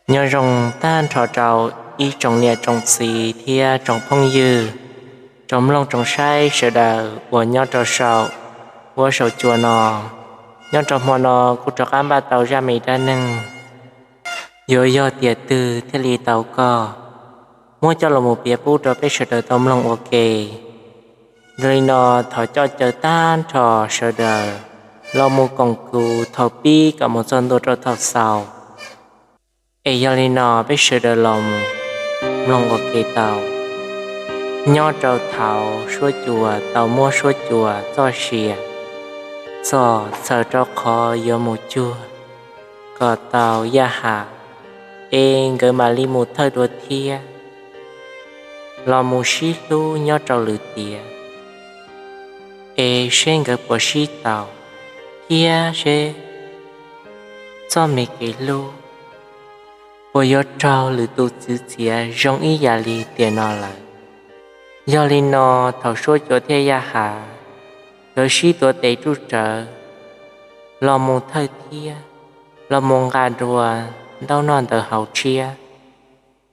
Nyob zoo tag nrho rau ib tsoom niam tsoom txiv thiab tsoom phooj ywg, tsoom mloog tsoom saib sawv daws uas nyob rau saum huab saum cua no. Nyob rau hmo no kuv rov qab npaj tau zaj me dab neeg, yuav yog tiam twg thiaj li tau koj, muab coj los mus piav pub rau peb sawv daws tau mloog ua ke. Yog li no, thov coj caw tag nrho sawv daws los mus koom kuv thaum pib kom mus txog ntua rau thaum xaus, es yog li no peb sawv daws los mus mloog ua ke tau. Nyob rau thaum suab cua tau muab suab cua txoj sia txog txhawm rau qhov yuav mus cuag kom tau Yaj Has, es nkawd mam li mus thawj dua thiab los mus sib hlub nyob rau lwm tiam, es seb nkawd puas sib tau, thiab seb txoj me kev hlub puas yuav raug lwm tus txwv txiav zoo ib yam li tiam no lawm. Yog li no, thaum suab cua thiab Yaj Has nkawd sib tuav tes ruj rawv los mus thawj thiab los mus nqa dua ntaub noj ntawv haus tshiab.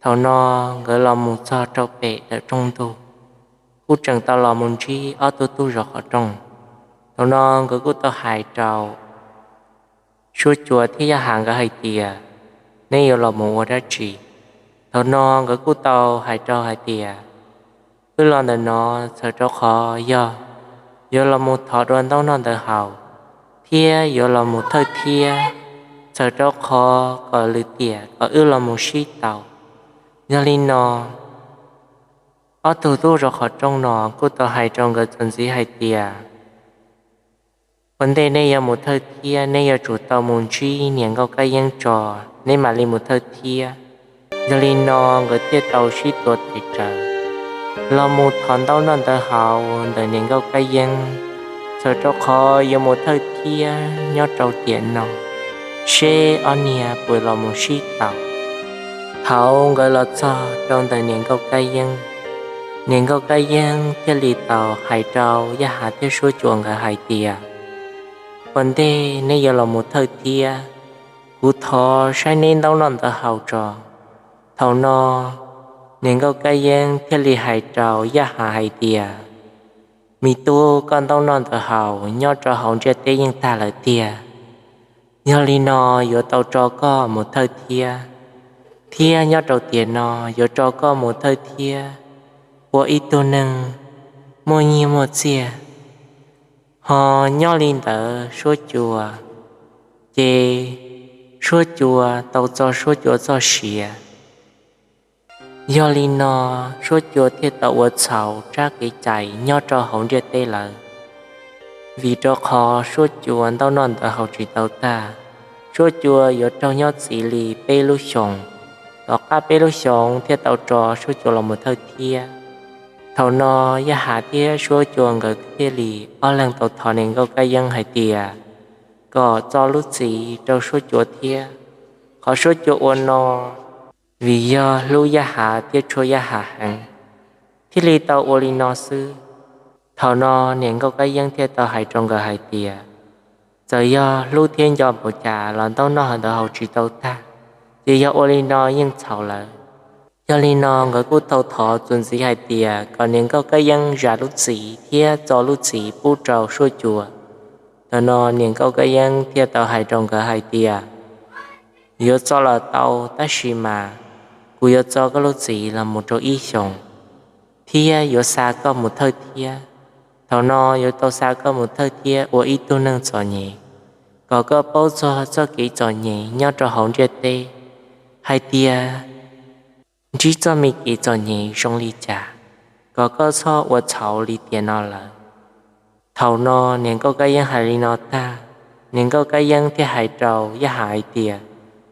Thaum no nkawd los mus txog rau pem ntawm rooj ntug, kuj tseem tau los mus ntsib ob tug tub zov qhov rooj. Thaum no nkawd kuj tau hais rau suab cua thiab Yaj Has nkawd hais tias, neb yuav los mus ua dab tsi? Thaum no nkawd kuj tau hais rau hais tias, wb los ntawm no txhawm rau qhov yog yuav los mus thov dua ntaub noj ntawv haus, thiab yuav los mus thawj thiab, txhawm rau qhov kom lwm tiam kom wb los mus sib tau. Yog li no, ob tug tub zov qhov rooj no kuj tau hais rau nkawd txuas ntxiv hais tias, ua ntej neb yuav mus thawj thiab, neb yuav tsum tau mus ntsib niam nkauj kab yeeb tso, neb mam li mus thawj thiab. Yog li no nkawd thiaj tau sib tuav tes rawv los mus thov ntaub noj ntawv haus ntawm niam nkauj kab yeeb, txhawm rau qhov yuav mus thawj thiab nyob rau tiam no, seb ob niag puas los mus sib tau. Thaum nkawd los txog rau ntawm niam nkauj kab yeeb, niam nkauj kab yeeb thiaj li tau hais rau Yaj Has thiab suab cua nkawd hais tias, ua ntej neb yuav los mus thawj thiab, kuv thov saib neb ntaub noj ntawv haus tso. Thaum no niam nkauj kab yeeb thiaj li hais rau Yaj Has hais tias, me tub, koj ntaub noj ntawv haus nyob rau hauv ntiaj teb yeej tag lawm tiag. Yog li no yuav tau tso koj mus thawj thiab, thiab nyob rau tiam no yuav tso koj mus thawj thiab ua ib tug neeg muaj nyiaj muaj txiaj. Ho nyob li ntawd suab cua, ces suab cua tau txo suab cua txoj sia. Yog li no suab cua thiaj tau ua txhaum tsab kev cai nyob rau hauv ntiaj teb lawm, vim rau qhov suab cua ntaub noj ntawv haus tsis tau tag. Suab cua yuav raug nyob txim li peb lub xyoos, tom qab peb lub xyoos thiaj tau tso suab cua los mus thawj thiab. Thaum no Yaj Has thiab suab cua nkawd thiaj li ob leeg tau thov niam nkauj kab yeeb hais tias kom txo lub txim rau suab cua thiab. Qhov suab cua ua no vim yog hlub Yaj Has thiab tshua Yaj Has heev, thiaj li tau ua li no xwb. Thaum no niam nkauj kab yeeb thiaj tau hais rau nkawd hais tias, txawm yog hlub thiab nco npaum cas los ntaub noj ntawv haus tsis tau tag, ces yog ua li no yeej txhaum lawm. Yog li no nkawd kuj tau thov txuas ntxiv hais tias kom niam nkauj kab yeeb zam lub txim thiab txo lub txim pub rau suab cua. Thaum no niam nkauj kab yeeb thiaj tau hais rau nkawd hais tias, yuav txo los tau, tab sis mas kuv yuav txo koj lub txim los mus rau ib xyoos, thiab yuav xa koj mus thawj thiab. Thaum no yuav tau xa koj mus thawj thiab ua ib tug neeg txom nyem, kom koj paub txog txoj kev txom nyem nyob rau hauv ntiaj teb, hais tias ntsib txoj me kev txom nyem zoo li cas, kom koj txhob ua txhaum li tiam no lawm. Thaum no niam nkauj kab yeeb hais li no tag, niam nkauj kab yeeb thiaj hais rau Yaj Has hais tias,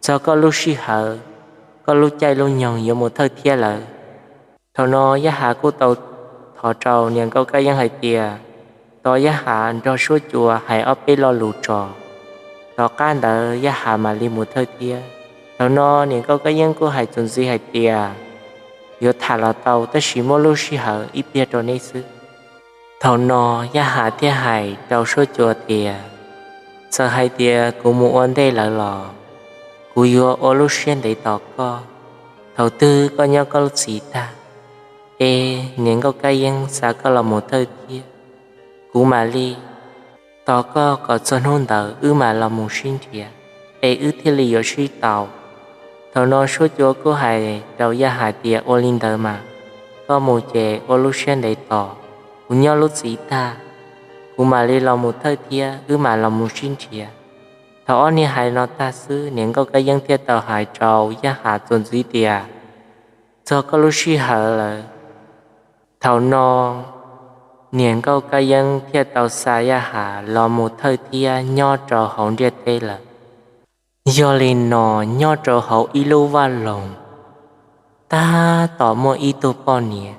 txog koj lub sij hawm, koj lub caij lub nyoog yuav mus thawj thiab lawm. Thaum no Yaj Has kuj tau thov rau niam nkauj kab yeeb hais tias, tos Yaj Has nrog suab cua hais ob peb lo lus tso, tom qab ntawd Yaj Has mam li mus thawj thiab. Thaum no niam nkauj kab yeeb kuj hais txuas ntxiv hais tias, yuav tham los tau, tab sis muab lub sij hawm ib pliag rau neb xwb. Thaum no Yaj Has thiaj hais rau suab cua tias, txawm hais tias kuv mus ua ntej lawv los, kuv yuav ua lub siab ntev tos koj. Thaum twg koj nyob koj lub txim tag, es niam nkauj kab yeeb xa koj los mus thawj thiab, kuv mam li tos koj kom txog hnub ntawd wb mam los mus sib nrhiav, es wb thiaj li yuav sib tau. Thaum no suab cua kuj hais rau Yaj Has tias, ua li ntawd mas, koj mus ces ua lub siab ntev tos, kuv nyob lub txim tag, kuv mam li los mus thawj thiab wb mam los mus sib nrhiav. Thaum ob niag hais no tag xwb, niam nkauj kab yeeb thiaj tau hais rau Yaj Has txuas ntxiv tias, txog koj lub sij hawm lawm. Thaum no niam nkauj kab yeeb thiaj tau xa Yaj Has los mus thawj thiab nyob rau hauv ntiaj teb lawm. Yog li no, nyob rau hauv ib lub vaj loog, tab tom muaj ib tug poj niam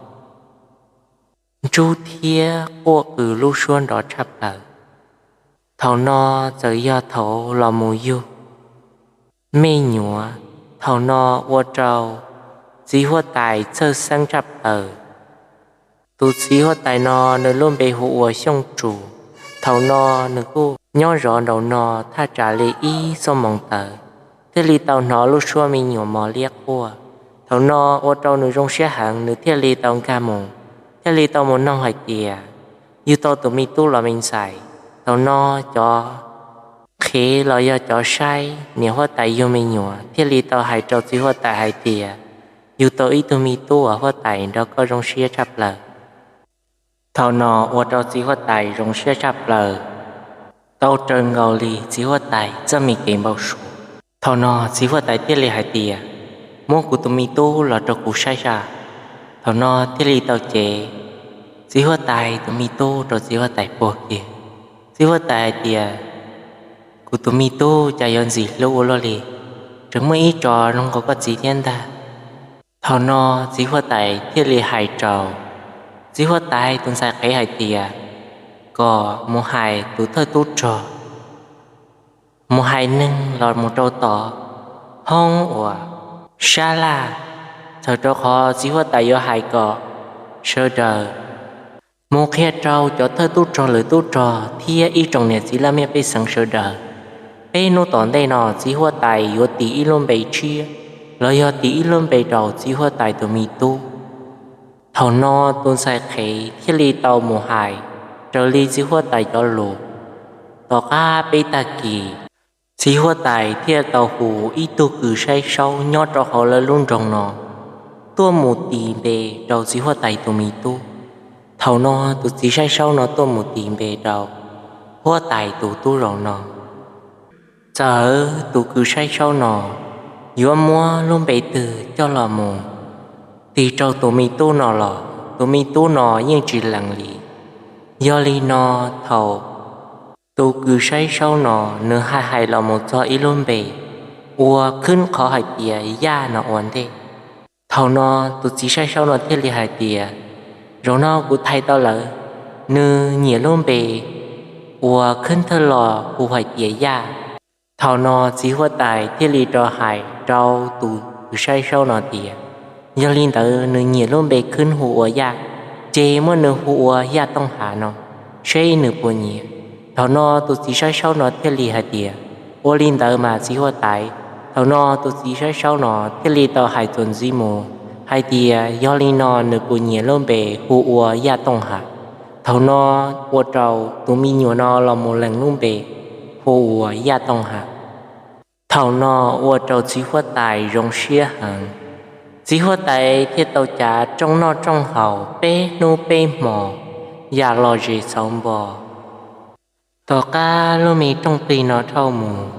ntsub thiab quaj qw lub suab nrov tshaj plaws. Thaum no txawm yog thaum los mus yug me nyuam, thaum no ua rau txiv huab tais txhawj xeeb tshaj plaws. Tus txiv huab tais no nws lub npe hu ua Xyooj Tsum. Thaum no nws kuj nyob zov nraum no thaj tsam li ib xuab moos tawm, thiaj li tau hnov lub suab me nyuam mos liab quaj. Thaum no ua rau nws zoo siab heev, nws thiaj li tau nkag mus, thiaj li tau mus noog hais tias, yug tau tus me tub los me ntxhais? Thaum no cov qhev los yog cov saib niam huab tais yug me nyuam thiaj li tau hais rau txiv huab tais hais tias, yug tau ib tug me tub uas huab tais nrog koj zoo siab tshaj plaws. Thaum no ua rau txiv huab tais zoo siab tshaj plaws, tau raws nkaus li txiv huab tais txoj me kev npau suav. Thaum no txiv huab tais thiaj li hais tias, muab kuv tus me tub los rau kuv saib saib. Thaum no thiaj li tau cev txiv huab tais tus me tub rau txiv huab tais puag kiag. Txiv huab tais hais tias, kuv tus me tub cas yuav ntxim hlub ua luaj li, tseem muaj ib tso zoo nkaus koj txiv thiab ntag. Thaum no txiv huab tais thiaj li hais rau txiv huab tais tus ntxhais qhev hais tias, kom mus hais tus thawj tub rog, mus hais neeg los mus rau tom hoob uas sab laj, txhawm rau qhov txiv huab tais yuav hais kom sawv daws mus qhia rau cov thawj tub rog lwm tub rog thiab ib tsoom niam txiv laj mej pej xeem sawv daws, peb hnub tom ntej no txiv huab tais yuav tis ib lub npe tshiab los yog tis ib lub npe rau txiv huab tais tus me tub. Thaum no tus ntxhais qhev thiaj li tau mus hais raws li txiv huab tais cov lus. Tom qab peb tag kis, txiv huab tais thiaj tau hu ib tug kws saib saub nyob rau hauv lawv lub nroog no tuaj mus tis npe rau txiv huab tais tus me tub. Thaum no tus txiv saib saub no tuaj mus tis npe rau huab tais tus tub zaum no. Txawm tus kws saib saub no yuav muab lub npe twg coj los mus tis rau tus me tub no los tus me tub no yeej tsis lees li. Yog li no, thaum tus kws saib saub no nws hais hais los mus txog ib lub npe uas khwb qhov hais tias Yaj no ua ntej, thaum no tus txiv saib saub no thiaj li hais tias, zaum no kuv thaij tau lawm, nws nyiam lub npe uas khwb thawj los hu hais tias Yaj. Thaum no txiv huab tais thiaj li rov hais rau tus kws saib saub no tias, yog li ntawd nws nyiam lub npe khwb hu ua Yaj, ces muab nws hu ua Yaj Tooj Hav no, seb nws puas nyiam. Thaum no tus txiv saib saub no thiaj li hais tias, ua li ntawd mas txiv huab tais. Thaum no tus txiv saib saub no thiaj li tau hais txuas ntxiv mus hais tias, yog li no nws puas nyiam lub npe hu ua Yaj Tooj Hav. Thaum no ua rau tus me nyuam no los mus lees lub npe hu ua Yaj Tooj Hav. Thaum no ua rau txiv huab tais zoo siab heev. Txiv huab tais thiaj tau cav rooj noj rooj haus peb hnub peb hmo, yam lom zem xauv npo. Tom qab lub me rooj plig no dhau mus,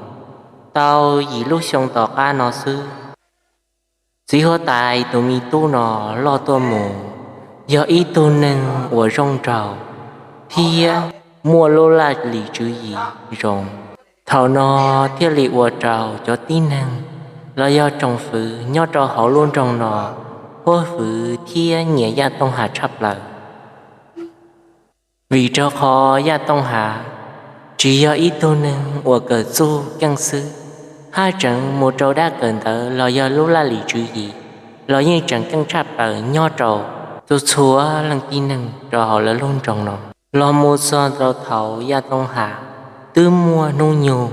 tau yim lub xyoo tom qab no xwb, txiv huab tais tus me tub no loj tuaj mus, yog ib tug neeg uas zoo nraug thiab muaj lub laj lim tswv yim zoo. Thaum no thiaj li ua rau cov tib neeg los yog tsoom fwv nyob rau hauv lub nroog no huab hwv thiab nyiam Yaj Tooj Hav tshaj plaws. Vim rau qhov Yaj Tooj Hav tsis yog ib tug neeg uas kawm txuj keej xwb, haj tseem mus rau dab kawm ntawv los yog lub laj lim tswv yim los yeej tseem keej tshaj plaws nyob rau txhua txhua leej tib neeg rau hauv lawv lub nroog no. Los mus txog rau thaum Yaj Tooj Hav twb muaj hnub nyoog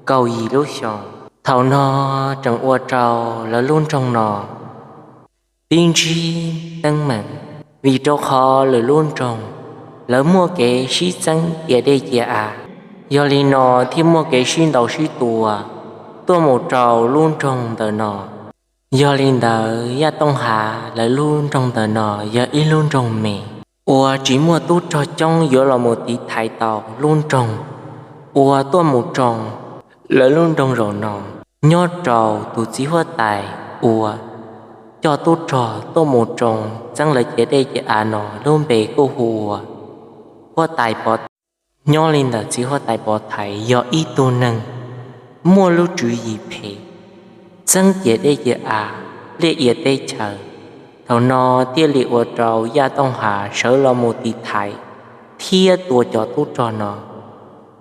kaum yim lub xyoo, Thaum no tseem ua rau lawv lub nroog no pib ntsib teeb meem, vim rau qhov lwm lub nroog lawv muaj kev sib txeeb cia dej cia av, yog li no thiaj muaj kev sib ntaus sib tua tuaj mus rau lub nroog ntawm no. Yog li ntawd Yaj Tooj Hav lawv lub nroog ntawm no yog ib lub nroog me uas tsis muaj tub rog coob yuav los mus tiv thaiv tau lub nroog uas tuaj mus rau lawv lub nroog zaum no. Nyob rau tus txiv huab tais uas coj tub rog tuaj mus rau txeeb lawv cia dej cia av no lub npe kuj hu ua huab tais Pov Thaiv. Nyob li ntawm txiv huab tais Pov Thaiv yog ib tug neeg muaj lub tswv yim phem, txeeb cia dej cia av, liaj ia teb chaws. Thaum no thiaj li ua rau Yaj Tooj Hav sawv los mus tiv thaiv thiab tua cov tub rog no.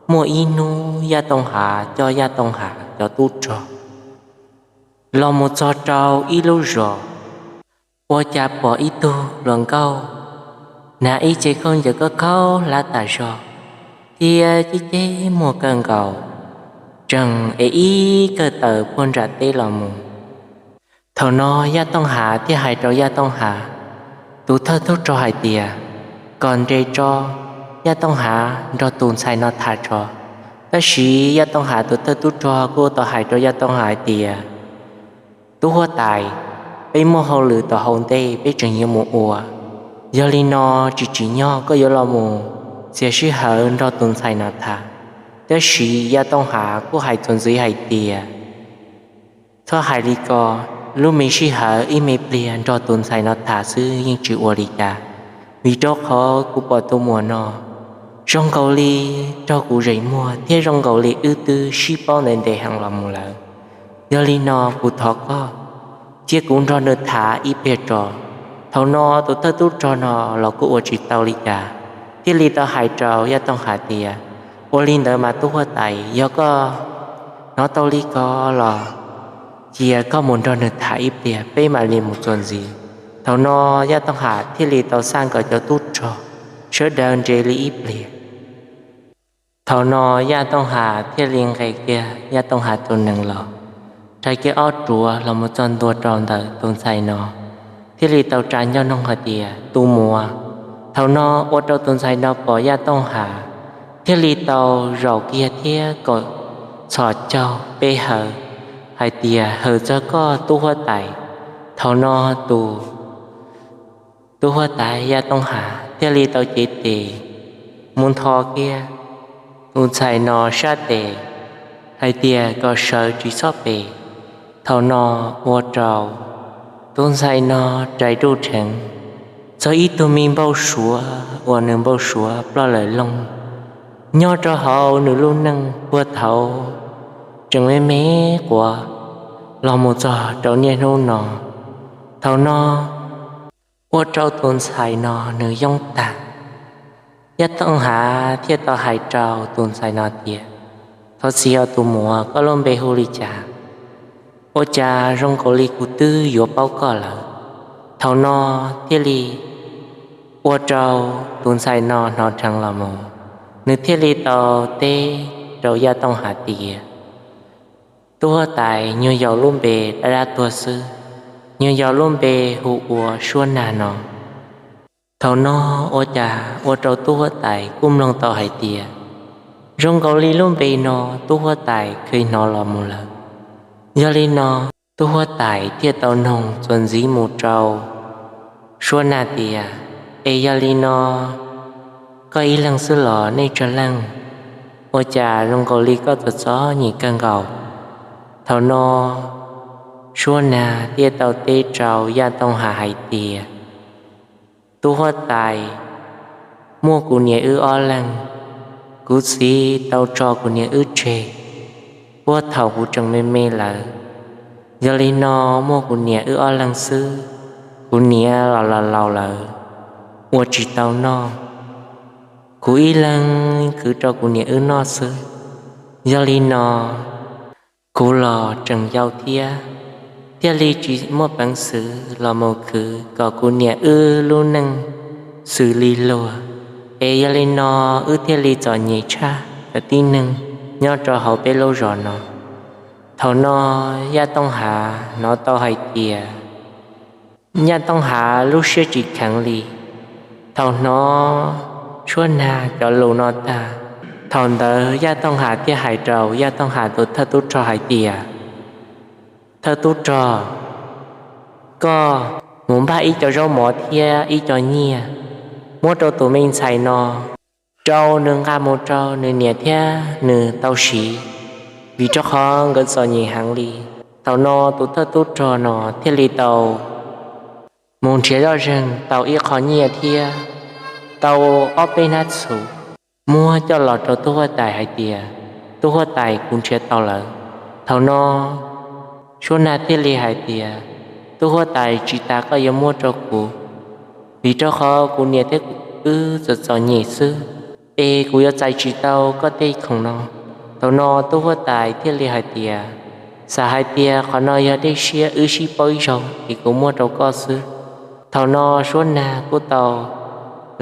Muaj ib hnub Yaj Tooj Hav coj Yaj Tooj Hav cov tub rog los mus txog rau ib lub zos, ua cas pom ib tug hluas nkauj hnav ib ce khaub ncaws khaub khaub hlab tas zog thiab ceb ceb muag kawg nkaus, tseem ev ib kawm taws puag nram teb los mus. Thaum no Yaj Tooj Hav thiaj hais rau Yaj Tooj Hav tus thawj tub rog hais tias kom nres tso, Yaj Tooj Hav nrog tus ntxhais no tham tso. Tab sis Yaj Tooj Hav tus thawj tub rog kuj tau hais rau Yaj Tooj Hav hais tias, tub huab tais, peb muaj hauj lwm tom hauv ntej peb tseem yuav mus ua, yog li no tsis tsim nyog koj yuav los mus txiav sij hawm nrog tus ntxhais no tham. Tab sis Yaj Tooj Hav kuj hais txuas ntxiv hais tias, txhob hais li ko, lub me sij hawm ib me pliag nrog tus ntxhais no tham xwb yeej tsis ua li cas, vim rau qhov kuv pom tus muam no zoo nkaus li raug kuv zes muag thiab zoo nkaus li wb twb sib paub ntev ntev heev los mus lawm. Yog li no kuv thov koj cia kuv nrog nws tham ib pliag tso. Thaum no tus thawj tub rog no los kuj ua tsis tau li cas, thiaj li tau hais rau Yaj Tooj Hav tias, ua li ntawd mas tub huab tais, yog koj hnov tau li ko los cia koj mus nrog nws tham ib pliag peb mam li mus txuas ntxiv. Thaum no Yaj Tooj Hav thiaj li tau xa nkawd cov tub rog sawv daws nres li ib pliag. Thaum no Yaj Tooj Hav thiaj li nqes kiag Yaj Tooj Hav tus nees los, rhais kiag ob ruav los mus txog ntua rau ntawm tus ntxhais no, thiaj li tau tsa ncauj noog hais tias, tus muam. Thaum no ua rau tus ntxhais no pom Yaj Tooj Hav, thiaj li tau zaum kiag thiab kom txhos caug pe hawm hais tias, hawm txog koj tub huab tais. Thaum no tus tub huab tais Yaj Tooj Hav thiaj li tau cev tes mus ntho kiag tus ntxhais no sab tes hais tias kom sawv tsis txhob pe. Thaum no ua rau tus ntxhais no rais ruj dheev txog ib tug me npau suav uas nws npau suav ploj lawm looj nyob rau hauv nws lub neej puag thaum tseem me me quav los mus txog rau niaj hnub no. Thaum no ua rau tus ntxhais no nws yoob tag. Yaj Tooj Hav thiaj tau hais rau tus ntxhais no tias, thov txim os tus muam, koj lub npe hu li cas? Ua cas zoo nkaus li kuv twb yuav paub koj lawm. Thaum no thiaj li ua rau tus ntxhais no hnov dheev los mus, nws thiaj li tau teb rau Yaj Tooj Hav tias, tub huab tais, nyuag yaus lub npe dab dab tuag xwb, nyuag yaus lub npe hu ua Suab Nag no. Thaum no ua cas ua rau tub huab tais kuj mloog tau hais tias, zoo nkaus li lub npe no tub huab tais kheev hnov los mus lawm. Yog li no tub huab tais thiaj tau noog txuas ntxiv mus rau Suab Nag tias, es yog li no koj ib leeg xwb los nej tsawg leej? Ua cas zoo nkaus li koj txom txom nyem kawg nkaus? Thaum no Suab Nag thiaj tau teb rau Yaj Tooj Hav hais tias, tub huab tais, muaj kuv niam wb ob leeg. Kuv txiv tau tso kuv niam wb tseg puag thaum kuv tseem me me lawm. Yog li no muaj kuv niam wb ob leeg xwb, kuv niam los laus laus lawm, ua tsis tau noj. Kuv ib leeg khwv rau kuv niam wb noj xwb. Yog li no kuv los tseem yau thiab, thiaj li tsis muaj peev xwm los mus khwv kom kuv niam wb lub neej xws li luag. Es yog li no wb thiaj li txom nyem tshaj cov tib neeg nyob rau hauv peb lub zos no. Thaum no Yaj Tooj Hav hnov tau hais tias Yaj Tooj Hav lub siab tsis kheev li. Thaum hnov Suab Nag cov lus no tag, thaum ntawd Yaj Tooj Hav thiaj hais rau Yaj Tooj Hav tus thawj tub rog hais tias, Thawj tub rog, koj mus npaj ib co zaub mov thiab ib co nyiaj muab rau tus me ntxhais no, rau nws nqa mus rau nws niam thiab nws tau siv, vim rau qhov nkawd txom nyem heev li. Thaum no tus thawj tub rog no thiaj li tau mus nrhiav zoj zeeg tau ib qho nyiaj thiab tau ob peb hnab txhuv muab coj los rau tub huab tais hais tias, Tub huab tais, kuv nrhiav tau lawm. Thaum no Suab Nag thiaj li hais tias, Tub huab tais, tsis tas koj yuav muab rau kuv, vim rau qhov kuv niam thiab wb txom txom nyem xwb, es kuv yuav txais tsis tau koj tej khoom no. Thaum no tub huab tais thiaj li hais tias, Xav hais tias qhov no yog dej siab wb sib pauj ib zaug ces kuv muab rau koj xwb. Thaum no Suab Nag kuj tau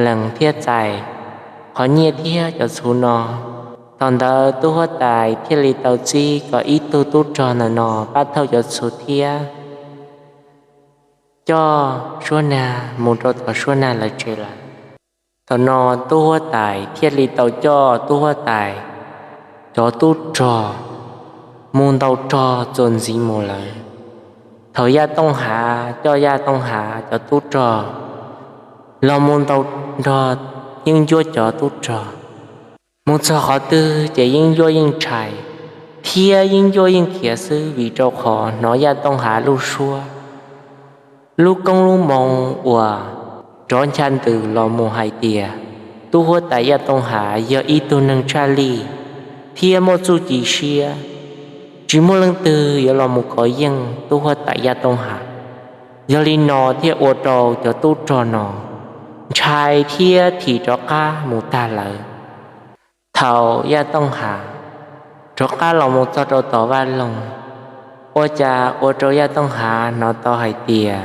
lees thiab txais qhov nyiaj thiab cov txhuv no. Thaum ntawd tub huab tais thiaj li tau txib kom ib tug tub rog ntawm no pab thauj cov txhuv thiab coj Suab Nag mus rau tom Suab Nag lawv tsev lawm. Thaum no tub huab tais thiaj li tau coj tub huab tais cov tub rog mus ntaus rog txuas ntxiv mus lawm. Thaum Yaj Tooj Hav coj Yaj Tooj Hav cov tub rog los mus ntaus nrog Yeeb Ncuab cov tub rog, mus txog qhov twg ces Yeeb Ncuab yeej ntshai thiab Yeeb Ncuab yeej khiav xwb, vim rau qhov hnov Yaj Tooj Hav lub suab, lub koob lub moo uas rov ncha ntws los mus hais tias, Tub huab tais Yaj Tooj Hav yog ib tug neeg tshaj lij thiab muaj txuj ci siab, tsis muaj leej twg yuav los mus kov yeej tub huab tais Yaj Tooj Hav. Yog li no thiaj ua rau cov tub rog no ntshai thiab thim rov qab mus tag lawm. Thaum Yaj Tooj Hav rov qab los mus txog rau tom vaj loog, ua cas ua rau Yaj Tooj Hav hnov tau hais tias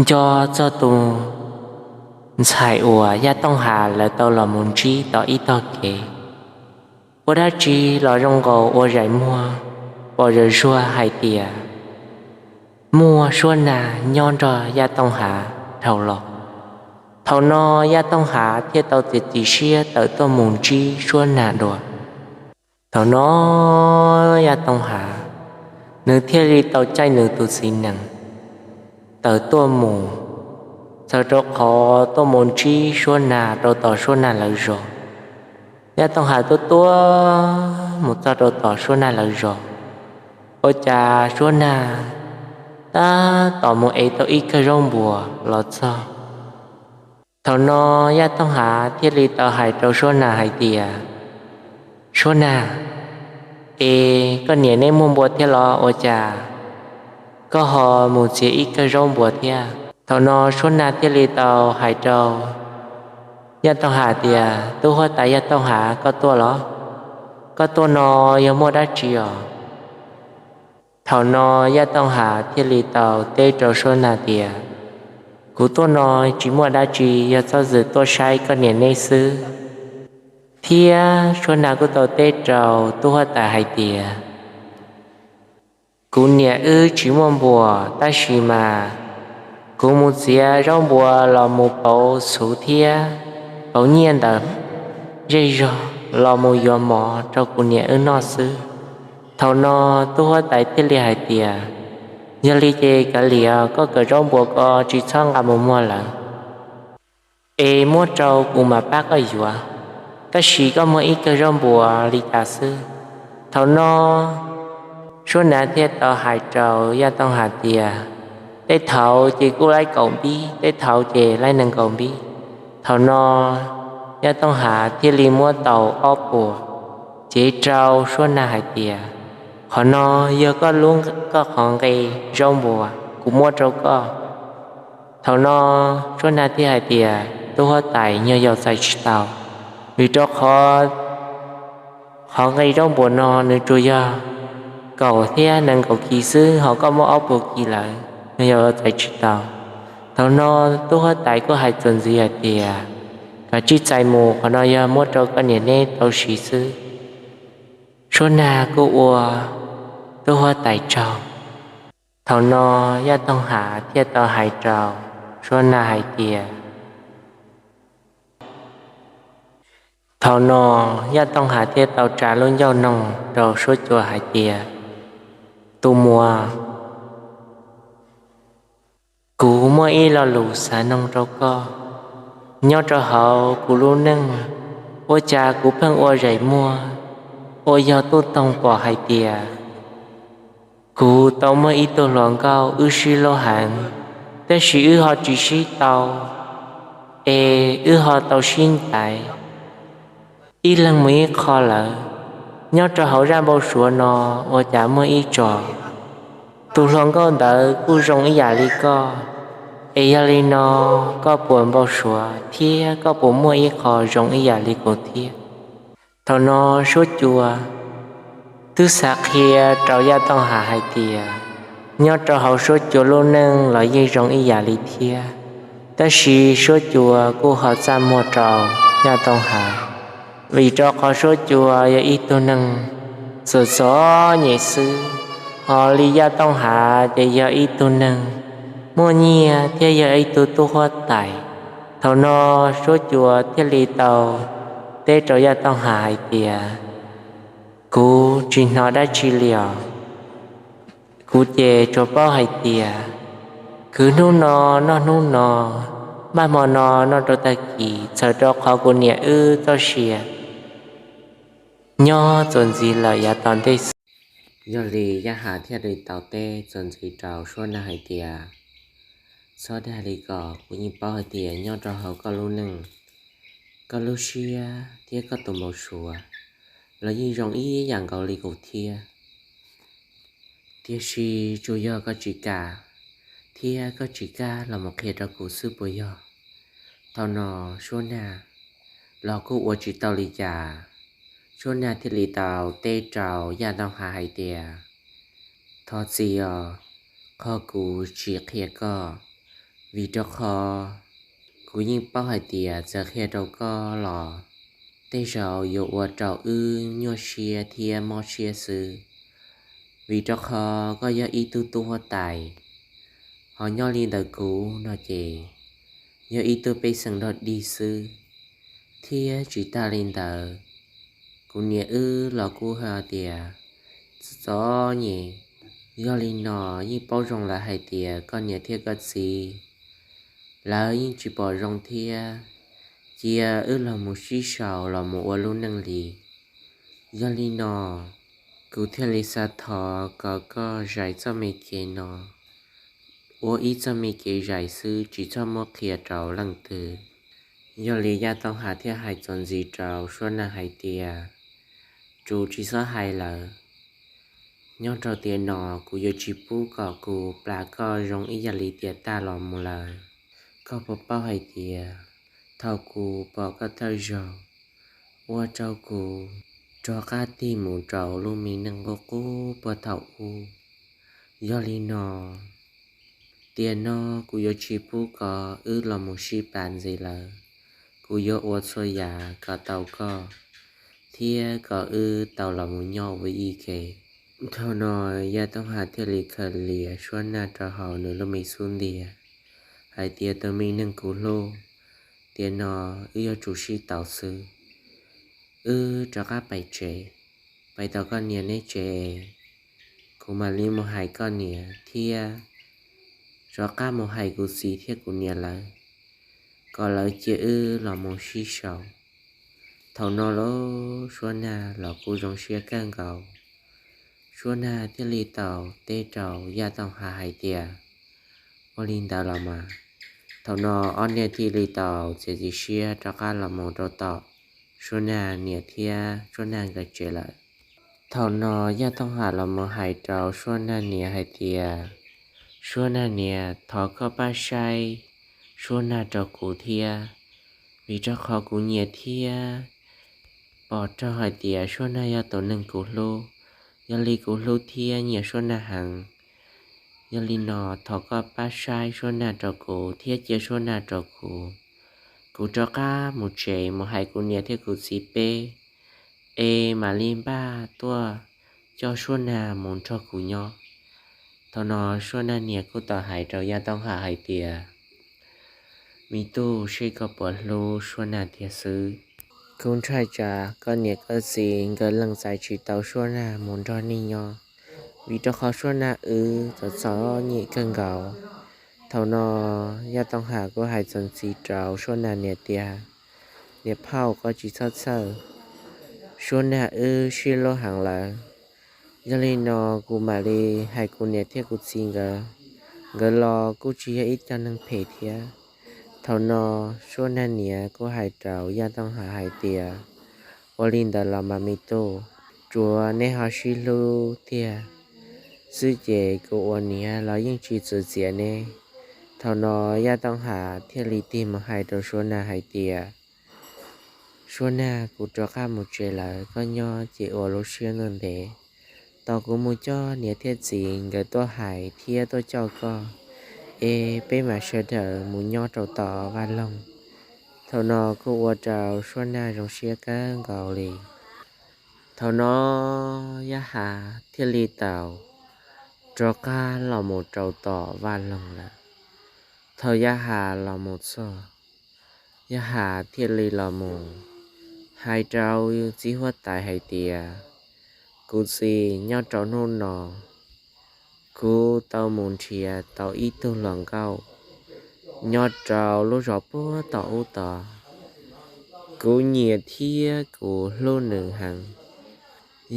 nco txog tus ntxhais uas Yaj Tooj Hav lawv tau los mus ntsib tom ib tog kev. Ua dab tsi los zoo nkaus ua zais muag pom zam zuag hais tias muaj Suab Nag nyob nrog Yaj Tooj Hav dhau los. Thaum no Yaj Tooj Hav thiaj tau txiav txim siab tawm tuaj mus ntsib Suab Nag dua. Thaum no Yaj Tooj Hav nws thiaj li tau caij nws tus txiv nees tawm tuaj mus, txawm rau qhov tuaj mus ntsib Suab Nag rau tom Suab Nag lawv zos. Yaj Tooj Hav tuaj tuaj mus txog rau tom Suab Nag lawv zos, ua cas Suab Nag tab tom mus ev tau ib kawm zaub npuas los txog. Thaum no Yaj Tooj Hav thiaj li tau hais rau Suab Nag hais tias, Suab Nag, es koj niam neb muaj npua thiab los ua cas koj ho mus txiav ib kawm zaub npuas thiab? Thaum no Suab Nag thiaj li tau hais rau Yaj Tooj Hav tias, Tub huab tais Yaj Tooj Hav, koj tuaj los? Koj tuaj no yog muaj dab tsi os? Thaum no Yaj Tooj Hav thiaj li tau teb rau Suab Nag tias, Kuv tuaj no tsis muaj dab tsi, yog txhob txwm tuaj saib koj niam neb xwb. Thiab Suab Nag kuj tau teb rau tub huab tais hais tias, Kuv niam wb tsis muaj npuas, tab sis mas kuv mus txiav zaub npuas los mus pauv txhuv thiab pauv nyiaj ntawm zej zog los mus yuav mov rau kuv niam wb noj xwb. Thaum no tub huab tais thiaj li hais tias, Yog li ces kav liam, koj kawm zaub npuas ko tsis txhob nqa mus muag lawm, es muab rau kuv mam pab koj yuav. Tab sis koj muag ib kawm zaub npuas li cas xwb? Thaum no Suab Nag thiaj tau hais rau Yaj Tooj Hav tias, Tej thaud ces kuj laib kaum npib, tej thaud ces laib nees nkaum npib. Thaum no Yaj Tooj Hav thiaj li muab tau ob puas, cev rau Suab Nag hais tias, Qhov no yog koj lub, koj qhov nqe zaub npuas, kuv muab rau koj. Thaum no Suab Nag thiaj hais tias, Tub huab tais, nyuag yaus txais tsis tau, vim rau qhov qhov nqe zaub npuas no nws tsuas yog kaum thiab nees nkaum kis xwb, ho koj muab ob puas kis lawm, nyuag yaus txais tsis tau. Thaum no tub huab tais kuj hais txuas ntxiv hais tias, Kav tsij txais mus, qhov no yog muab rau koj niam neb tau siv xwb. Suab Nag kuj ua tub huab tais tsaug. Thaum no Yaj Tooj Hav thiaj tau hais rau Suab Nag hais tias, thaum no Yaj Tooj Hav thiaj tau tsa lub ncauj noog rau Suab Cua hais tias, tus muam, kuv muaj ib lo lus xav noog rau koj. Nyob rau hauv kuv lub neej, ua cas kuv pheej ua zais muag, ua yog tub toog pom hais tias kuv tau muaj ib tug hluas nkauj wb sib hlub heev, tab sis wb ho tsis sib tau, es wb ho tau sib ncaim ib leeg mus ib qho lawm. Nyob rau hauv zaj npau suav no ua cas muaj ib tso tus hluas nkauj ntawd kuj zoo ib yam li koj, es yog li no koj puas npau suav thiab koj puas muaj ib qho zoo ib yam li kuv thiab? Thaum no Suab Cua twb xav qhia rau Yaj Tooj Hav hais tias, nyob rau hauv Suab Cua lub neej los yeej zoo ib yam li thiab, tab sis Suab Cua kuj ho txaj muag rau Yaj Tooj Hav, vim rau qhov Suab Cua yog ib tug neeg txom txom nyem xwb, ho li Yaj Tooj Hav ces yog ib tug neeg muaj nyiaj thiab yog ib tug tub huab tais. Thaum no Suab Cua thiaj li tau teb rau Yaj Tooj Hav hais tias, kuv tsis hnov dab tsi li os. Kuv ces tsuas paub hais tias kwv hnub no noj hnub no, npaj hmo no noj rau tag kis, txhawm rau qhov kuv niam wb txoj sia nyob txuas ntxiv lawm yav tom ntej xwb. Yog li Yaj Hav thiaj li tau teb txuas ntxiv rau Suab Nag hais tias, txhob dag li ko, kuv yeej paub hais tias nyob rau hauv koj lub neej, koj lub siab thiab koj tus npau suav los yeej zoo ib yam nkaus li kuv thiab. Tiam sis tsuas yog koj tsis kam thiab koj tsis kam los mus qhia rau kuv xwb puas yog? Thaum no Suab Nag los kuj ua tsis tau li cas, Suab Nag thiaj li tau teb rau Yaj Tooj Hav hais tias, thov txim os, qhov kuv tsis qhia koj, vim rau qhov kuv yeej paub hais tias txawm qhia rau koj los tej zaum yuav ua rau wb nyuaj siab thiab mob siab xwb, vim rau qhov koj yog ib tug tub huab tais, ho nyob li ntawm kuv no ces yog ib tug pej xeem dog dig xwb. Thiab tsis tas li ntawd, kuv niam wb los kuj hais tias txom nyem, yog li no yeej paub zoo lawm hais tias koj niam thiab koj txiv lawv yeej tsis pom zoo thiab cia wb los mus sib sau los mus ua lub neej li. Yog li no kuv thiaj li xav thov kom koj zais txoj me kev no ua ib txoj me kev zais xwb, tsis txhob muab qhia rau leej twg. Yog li Yaj Tooj Hav thiaj hais txuas ntxiv rau Suab Nag hais tias, tsuas tsis txhob hais lawm, nyob rau tiam no kuv yuav tsis pub kom kuv plam koj zoo ib yam li tiam tag los mus lawm. Koj puas paub hais tias thaum kuv pom koj thawj zaug ua rau kuv rov qab tig mus rau lub me neej qub qub puag thaum ub. Yog li no tiam no kuv yuav tsis pub kom wb los mus sib pab ntxiv lawm. Kuv yuav ua txhua yam kom tau koj thiab kom wb tau los mus nyob ua ib ke. Thaum no Yaj Tooj Hav thiaj li khaws lias Suab Nag rau hauv nws lub me xub ntiag hais tias, tus me neeg kuv hlub, tiam no wb yuav tsum sib tau xwb. Wb rov qab pais tsev, pais tom koj niam neb tsev, kuv mam li mus hais koj niam thiab rov qab mus hais kuv txiv thiab kuv niam lawv kom lawv cia wb los mus sib sau. Thaum no los Suab Nag los kuj zoo siab kawg nkaus. Suab Nag thiaj li tau teb rau Yaj Tooj Hav hais tias, ua li ntawd los mas. Thaum no ob niag thiaj li tau txiav txim siab rov qab los mus rau tom Suab Nag niam thiab Suab Nag nkawd tsev lawm. Thaum no Yaj Tooj Hav los mus hais rau Suab Nag niam hais tias, Suab Nag niam, thov koj pab saib Suab Nag rau kuv thiab, vim rau qhov kuv nyiam thiab pom raug hais tias Suab Nag yog tus neeg kuv hlub. Yog li kuv hlub thiab nyiam Suab Nag heev. Yog li no thov koj pab saib Suab Nag rau kuv thiab cia Suab Nag rau kuv. Kuv rov qab mus tsev mus hais kuv niam thiab kuv txiv peb, es mam li npaj tuaj coj Suab Nag mus nrog kuv nyob. Thaum no Suab Nag niam kuj tau hais rau Yaj Tooj Ham hais tias, me tub, seb koj puas hlub Suab Nag tiag xwb. Kuv ntshai tsam koj niam koj txiv nkawd lees txais tsis tau Suab Nag mus nrog nej nyob, vim rau qhov Suab Nag wb txom txom nyem kawg nkaus. Thaum no Yaj Tooj Ham kuj hais txuas ntxiv rau Suab Nag niam tias, niam phauj, koj tsis txhob txhawj, Suab Nag wb sib hlub heev lawm. Yog li no kuv mam li hais kuv niam thiab kuv txiv nkawd, nkawd los kuj tsis yog ib co neeg phem thiab. Thaum no Suab Nag niam kuj hais rau Yaj Tooj Ham hais tias, ua li ntawd los mas me tub, tsuav neb ho sib hlub tiag xwb ces kuv ua niam los yeej tsis txwv txiav neb. Thaum no Yaj Tooj Ham thiaj li tig mus hais rau Suab Nag hais tias, Suab Nag, kuv rov qab mus tsev lawm, koj nyob ces ua lub siab ntev ntev. Tos kuv mus coj niam thiab txiv nkawd tuaj hais thiab tuaj coj koj, es peb mam sawv daws mus nyob rau tom vaj loog. Thaum no kuj ua rau Suab Nag zoo siab kawg nkaus li. Thaum no Yaj Ham thiaj li tau rov qab los mus rau tom vaj loog lawm. Thaum Yaj Ham los mus txog, Yaj Ham thiaj li los mus hais rau txiv huab tais hais tias, kuv txiv, nyob rau hnub no kuv tau mus nrhiav tau ib tug hluas nkauj nyob rau lub zos puag tom ub tod. Kuv nyiam thiab kuv hlub nws heev.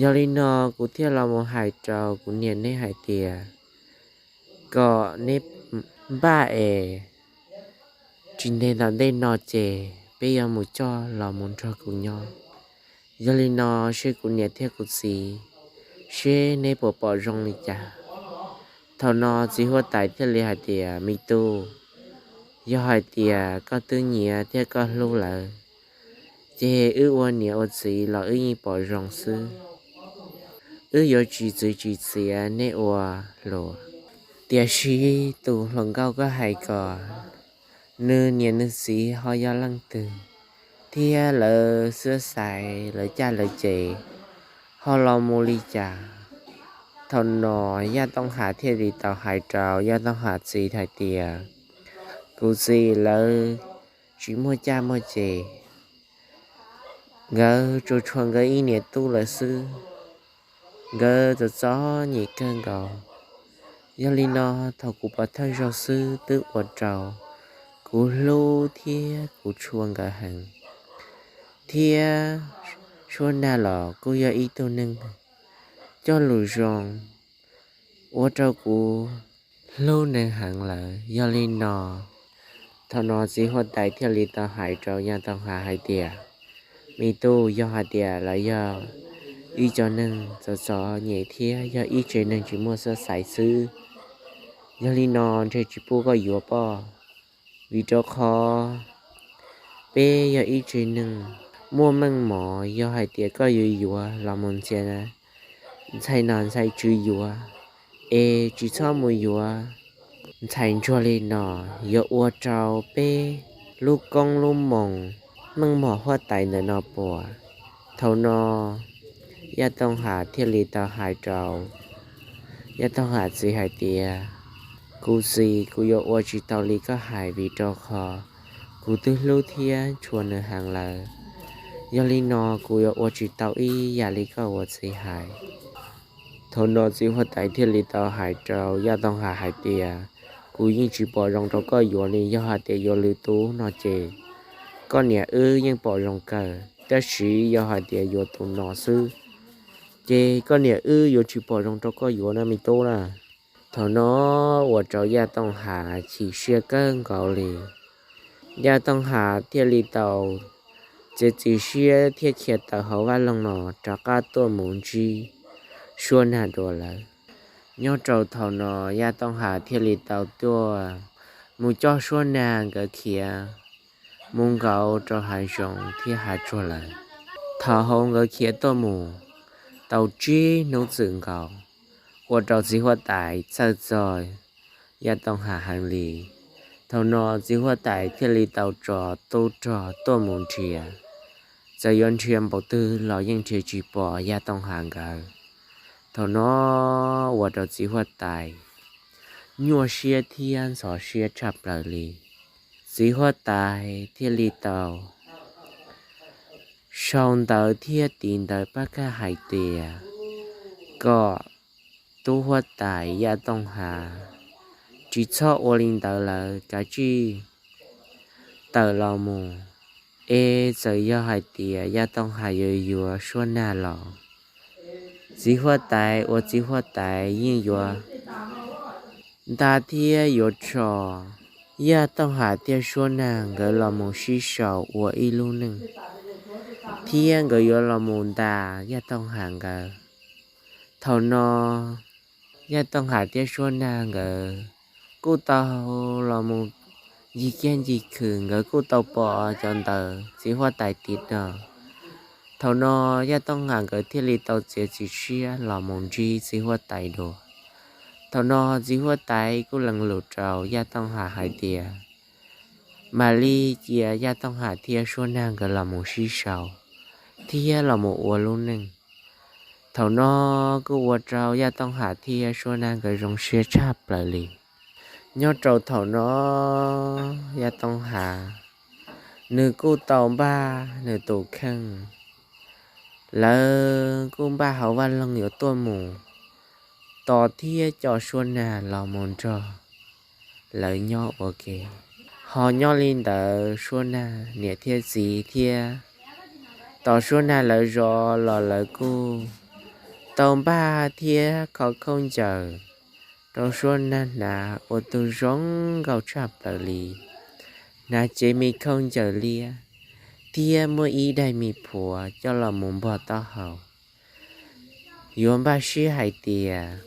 Yog li no kuv thiaj los mus hais rau kuv niam neb hais tias, kom neb npaj es tsis ntev tom ntej no ces peb yuav mus coj los mus nrog kuv nyob. Yog li no seb kuv niam thiab kuv txiv, seb neb puas pom zoo li cas. Thaum no txiv huab tais thiaj li hais tias, me tub, yog hais tias koj twb nyiam thiab koj hlub lawm, ces wb ua niam ua txiv los wb yeej pom zoo xwb. Wb yuav tsis txwv tsis txiav neb ua hluas. Tiam sis tus hluas nkauj koj hais ko, nws niam nws txiv ho yog leej twg, thiab lawv xub xaiv lawv caj lawv ces ho los mus li cas. Thaum no Yaj Tooj Ham thiaj li tau hais rau Yaj Tooj Ham txiv hais tias, kuv txiv, lawv tsis muaj caj muaj ces, nkawd tsuas tshuav nkawd ib niam tub lawm xwb. Nkawd txom txom nyem kawg nkaus. Yog li no thaum kuv pov thawj zaug xwb twb ua rau kuv hlub thiab kuv tshua nkawd heev, thiab Suab Nag los kuj yog ib tug neeg cog lus zoo, ua rau kuv hlub nws heev lawm. Yog li no thaum no txiv huab tais thiaj li tau hais rau Yaj Tooj Ham hais tias, me tub, yog hais tias lawv yog ib co neeg txom txom nyem thiab yog ib tsev neeg tsis muaj xub xaiv xwb, yog li no ntshe tsis pub koj yuav pob, vim rau qhov peb yog ib tsev neeg muaj meej mom. Yog hais tias koj yuav yuav los mus ntxias ntxhais nom ntxhais tswv yuav, es tsis txhob mus yuav ntxhais ntsuag li no, yuav ua rau peb lub koob lub moos meej mom huab tais ntawm no puas. Thaum no Yaj Tooj Ham thiaj li tau hais rau Yaj Tooj Ham txiv hais tias, kuv txiv, kuv yuav ua tsis tau li koj hais vim rau qhov kuv twb hlub thiab tshua nws heev lawm. Yog li no kuv yuav ua tsis tau ib yam li koj ua txiv hais. Thaum no txiv huab tais thiaj li tau hais rau Yaj Tooj Ham hais tias, kuv yeej tsis pom zoo rau koj yuav li. Yog hais tias yuav lwm tus no ces koj niam wb yeej pom zoo kawg, tab sis yog hais tias yuav tus no xwb ces koj niam wb yuav tsis pom zoo rau koj yuav na me tub na. Thaum no ua rau Yaj Tooj Ham chim siab kawg nkaus li. Yaj Tooj Ham thiaj li tau txiav txim siab thiab khiav tawm hauv vaj loog no rov qab tuaj mus ntsib Suab Nag dua lawm. Nyob rau thaum no Yaj Tooj Ham thiaj li tau tuaj mus coj Suab Nag nkawd khiav mus nkaum rau hav zoov thiab hav tsuag lawm. Thaum hauv nkawd khiav tuaj mus tau tsib hnub txwm nkaus, ua rau txiv huab tais txhawj txog Yaj Tooj Ham heev li. Thaum no txiv huab tais thiaj li tau tso tub rog tuaj mus nrhiav. Txawm yuav nrhiav npaum twg los yeej nrhiav tsis pom Yaj Tooj Ham nkawd. Thaum no ua rau txiv huab tais nyuaj siab thiab ntxhov siab tshaj plaws li. Txiv huab tais thiaj li tau sau ntawv thiab tis ntawv pab khaj hais tias kom tub huab tais Yaj Tooj Hav tsis txhob ua li ntawd lawm, kav tsij tawm los mus, es txawm yog hais tias Yaj Tooj Hav yuav yuav Suab Nag los, txiv huab tais ua txiv huab tais yeej yuav nta thiab yuav tso Yaj Tooj Hav thiab Suab Nag nkawd los mus sib sau ua ib lub neej, thiab nkawd yuav los mus nta Yaj Tooj Hav nkawd. Thaum no Yaj Tooj Hav thiab Suab Nag nkawd kuj tau los mus ncig kiag ncig khw, nkawd kuj tau pom cov ntawv txiv huab tais tis no. Thaum no Yaj Tooj Hav nkawd thiaj li tau txiav txim siab los mus ntsib txiv huab tais dua. Thaum no txiv huab tais kuj lees lus rau Yaj Tooj Hav hais tias mam li cia Yaj Tooj Hav thiab Suab Nag nkawd los mus sib sau thiab los mus ua lub neej. Thaum no kuj ua rau Yaj Tooj Hav thiab Suab Nag nkawd zoo siab tshaj plaws li. Nyob rau thaum no Yaj Tooj Hav nws kuj tau npaj nws tus kheej, lawv kuj npaj hauv vaj loog yuav tuaj mus tos thiab coj Suab Nag los mus nrog lawv nyob ua ke. Ho nyob li ntawd Suab Nag niam thiab txiv thiab tom Suab Nag lawv zos los lawv kuj tau npaj thiab kho khaub ncaws rau Suab Nag hnav ua tus zoo nkauj tshaj plaws li. Hnav cev me khaub ncaws liab thiab muab ib daim me phuav coj los mus npog taub hau. Yuav npaj siab hais tias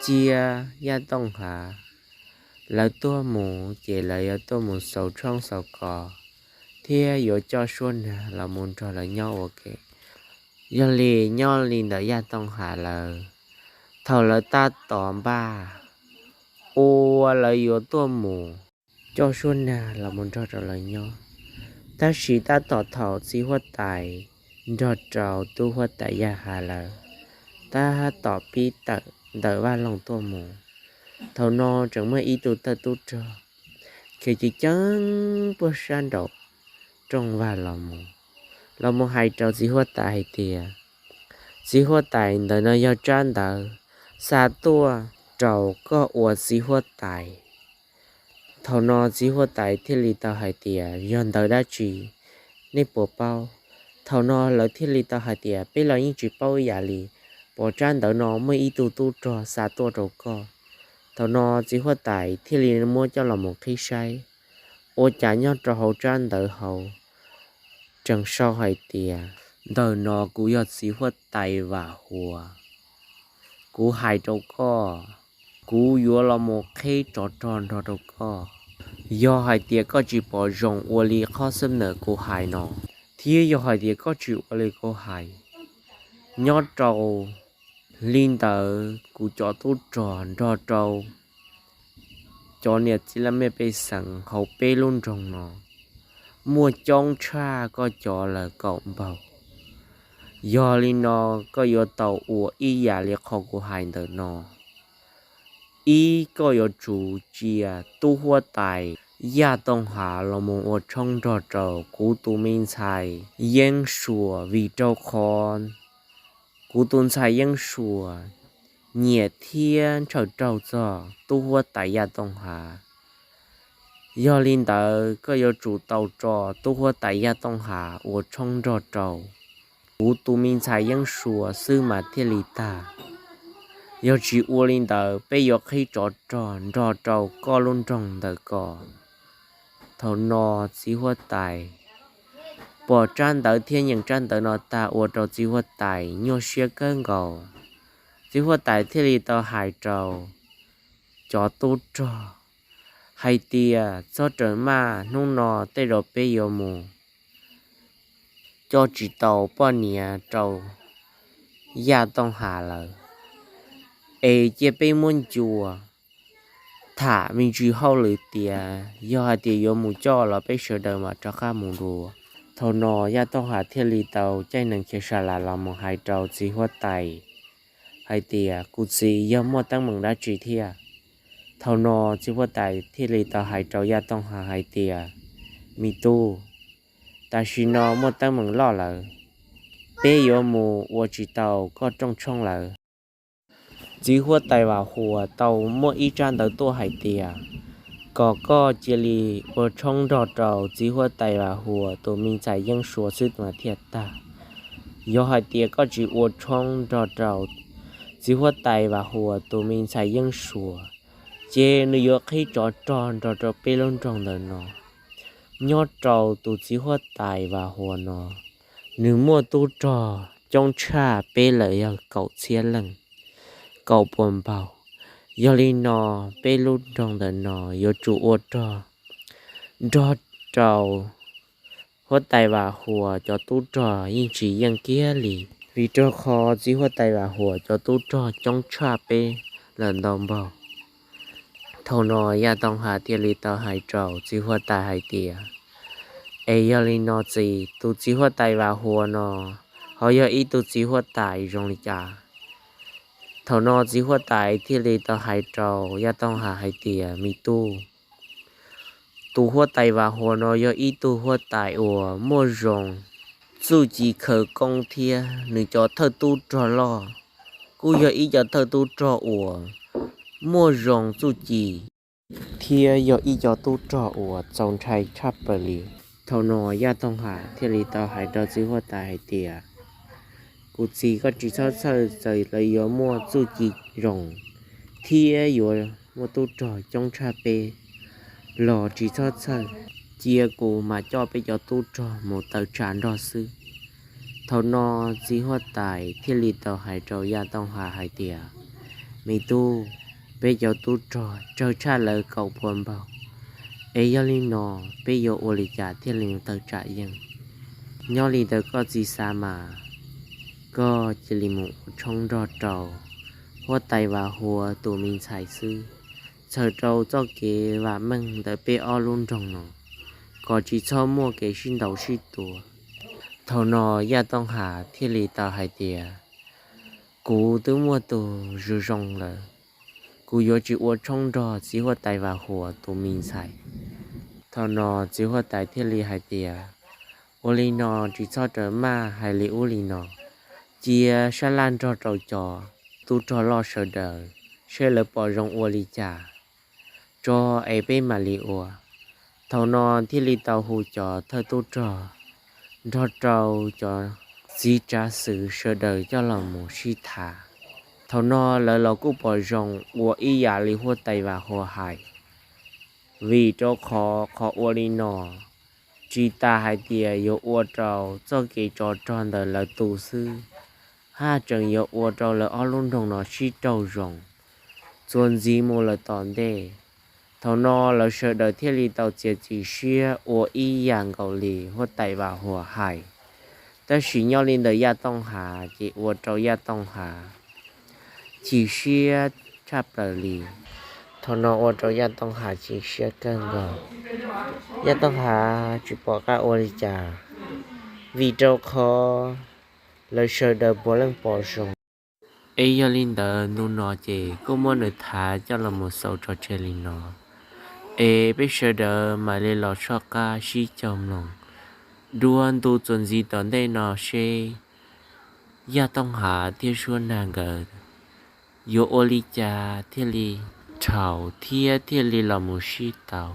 cia Yaj Tooj Hav lawv tuaj mus ces lawv yuav tuaj mus xaus tshoob xaus kos thiab yuav coj Suab Nag los mus nrog lawv nyob ua ke. Yog li nyob li ntawd Yaj Tooj Hav lawv, thaum lawv tab tom npaj ua lawv yuav tuaj mus coj Suab Nag los mus nrog rau lawv nyob, tab sis tab tom thaum txiv huab tais nrog rau tub huab tais Yaj Hav lawv tab tom pib tawm ntawm vaj loog tuaj mus, thaum no tseem muaj ib tug thawj tub rog khiav ceev ceev puag sab nraum rooj vag los mus, los mus hais rau txiv huab tais hais tias, txiv huab tais, ntawm no yog tsab ntawv xa tuaj rau koj ua txiv huab tais. Thaum no txiv huab tais thiaj li tau hais tias, yog ntawv dab tsi, nej puas paub? Thaum no lawv thiaj li tau hais tias, peb los yeej tsis paub ib yam li, pom tsab ntawv no muaj ib tug tub rog xa tuaj rau koj. Thaum no txiv huab tais thiaj li muab coj los mus qhib saib, ua cas nyob rau hauv tsab ntawv hauv tseem sau hais tias, ntawm no kuv yog txiv huab tais Vam Huas, kuv hais rau koj, kuv yuav los mus qhib tsov rog nrog rau koj. Yog hais tias koj tsis pom zoo ua li qhov xwb ntawm kuv hais no, thiab yog hais tias koj tsis ua li kuv hais, nyob rau li ntawd kuv cov tub rog nrog rau cov niam txiv laj mej pej xeem hauv peb lub nroog no muaj coob tshaj koj cov lawm kaum npaug. Yog li no koj yuav tau ua ib yam li qhov kuv hais ntawm no. Ib, koj yuav tsum cia tub huab tais Yaj Tooj Hav los mus ua tshoob nrog rau kuv tus me ntxhais Yeeb Suas, vim rau qhov kuv tus ntxhais Yeeb Suas nyiam thiab ntshaw raug txog tub huab tais Yaj Tooj Hav. Yog li ntawd koj yuav tsum tau tso tub huab tais Yaj Tooj Hav ua tshoob nrog rau kuv tus me ntxhais Yeeb Suas xwb mas thiaj li tag. Yog tsis ua li ntawd peb yuav qhib tsov rog nrog rau koj lub nroog ntawm ko. Thaum no txiv huab tais pom tsab ntawv thiab nyeem tsab ntawv no tag ua rau txiv huab tais nyuaj siab kawg nkaus. Txiv huab tais thiaj li tau hais rau cov tub rog hais tias, txhob rawm maj, hnub no tej zaum peb yuav mus coj tsis tau poj niam rau Yaj Tooj Hav lawm, es cia peb muab ncua tham me ntsis hauj lwm tiav, yog hais tias yuav mus coj los peb sawv daws mam rov qab mus dua. Thaum no Yaj Tooj Hav thiaj li tau caij nees khiav sa las los mus hais rau txiv huab tais hais tias, Kuv txiv, yog muaj teeb meem dab tsi thiab? Thaum no txiv huab tais thiaj li tau hais rau Yaj Tooj Hav hais tias, Me tub, tam sim no muaj teeb meem loj lawm, peb yuav mus ua tsis tau koj rooj tshoob lawm. Txiv huab tais Vam Huas tau muaj ib tsab ntawv tuaj hais tias kom koj cia li ua tshoob nrog rau txiv huab tais Vam Huas tus me ntxhais Yeeb Suav xwb mas thiaj tag. Yog hais tias koj tsis ua tshoob nrog rau txiv huab tais Vam Huas tus me ntxhais Yeeb Suav, ces nws yuav qhib tsov rog nrog rau peb lub nroog ntawm no. Nyob rau tus txiv huab tais Vam Huas no, nws muaj tub rog coob tshaj peb lawm yog kaum txhiab leej, kaum puas npaug. Yog li no, peb lub nroog ntawm no yuav tsum ua rog nrog rau huab tais Vam Huas cov tub rog yeej tsis yeej kiag li, vim rau qhov txiv huab tais Vam Huas cov tub rog coob tshaj peb lawm ntau npaug. Thaum no Yaj Tooj Hav thiaj li tau hais rau txiv huab tais hais tias, Es yog li no txiv, tus txiv huab tais Vam Huas no ho yog ib tug txiv huab tais zoo li cas? Thaum no txiv huab tais thiaj li tau hais rau Yaj Tooj Hav hais tias, Me tub, tus huab tais Vam Huas no yog ib tug huab tais uas muaj zoo txuj ci khawv koob thiab nws cov thawj tub rog loj kuj yog ib co thawj tub rog uas muaj zoo txuj ci thiab yog ib co tub rog uas txaus ntshai tshaj plaws li. Thaum no Yaj Tooj Hav thiaj li tau hais rau txiv huab tais hais tias, Kuv txiv, koj tsis txhob txhawj, txawm lawv yuav muaj txuj ci zoo thiab yuav muaj tub rog coob tshaj peb los tsis txhob txhawj, cia kuv mam coj peb cov tub rog mus tawm tsam nrog xwb. Thaum no txiv huab tais thiaj li tau hais rau Yaj Tooj Hav hais tias, Me tub, peb cov tub rog tsawg tshaj lawv kaum puas npaug, es yog li no peb yuav ua li cas thiaj li tawm tsam yeej? Nyob li ntawd koj txiv xav mas, koj cia li mus ua tshoob nrog rau huab tais Vam Huas tus me ntxhais xwb, txhawm rau txoj kev vam meej ntawm peb ob lub nroog no, kom tsis txhob muaj kev sib ntaus sib tua. Thaum no Yaj Tooj Hav thiaj li tau hais tias, Kuv twb muaj tus zoo zoo lawm, kuv yuav tsis ua tshoob nrog txiv huab tais Vam Huas tus me ntxhais. Thaum no txiv huab tais thiaj li hais tias, Ua li no tsis txhob rawm maj hais li ub li no, cia sab laj nrog rau cov tub rog loj sawv daws, seb lawv pom zoo ua li cas tso es peb mam li ua. Thaum no thiaj li tau hu cov thawj tub rog nrog rau cov txiv tsav xwm sawv daws coj los mus sib tham. Thaum no lawv los kuj pom zoo ua ib yam li huab tais Vam Huas hais, vim rau qhov qhov ua li no tsis tas hais tias yuav ua rau txoj kev tsov rog ntawm lawv tu xwb, haj tseem yuav ua rau lawv ob lub nroog no sib raug zoo txuas ntxiv mus lawm tom ntej. Thaum no lawv sawv daws thiaj li tau txiav txim siab ua ib yam nkaus li huab tais Vam Huas hais. Tab sis nyob li ntawm Yaj Tooj Hav ces ua rau Yaj Tooj Hav chim siab tshaj plaws li. Thaum no ua rau Yaj Tooj Hav chim siab kawg nkaus. Yaj Tooj Hav tsis pom qab ua li cas, vim rau qhov lawv sawv daws puav leej pom zoo. Es yog li ntawd ntu no ces kuj muab nws thav coj los mus xaus tso tseg li no. Es peb sawv daws mam li los soj qab sib caug mloog dua ntu txuas ntxiv tom ntej no seb Yaj Tooj Hav thiab Suab Nag nkawd yuav ua li cas thiaj li dhau thiab thiaj li los mus sib tau.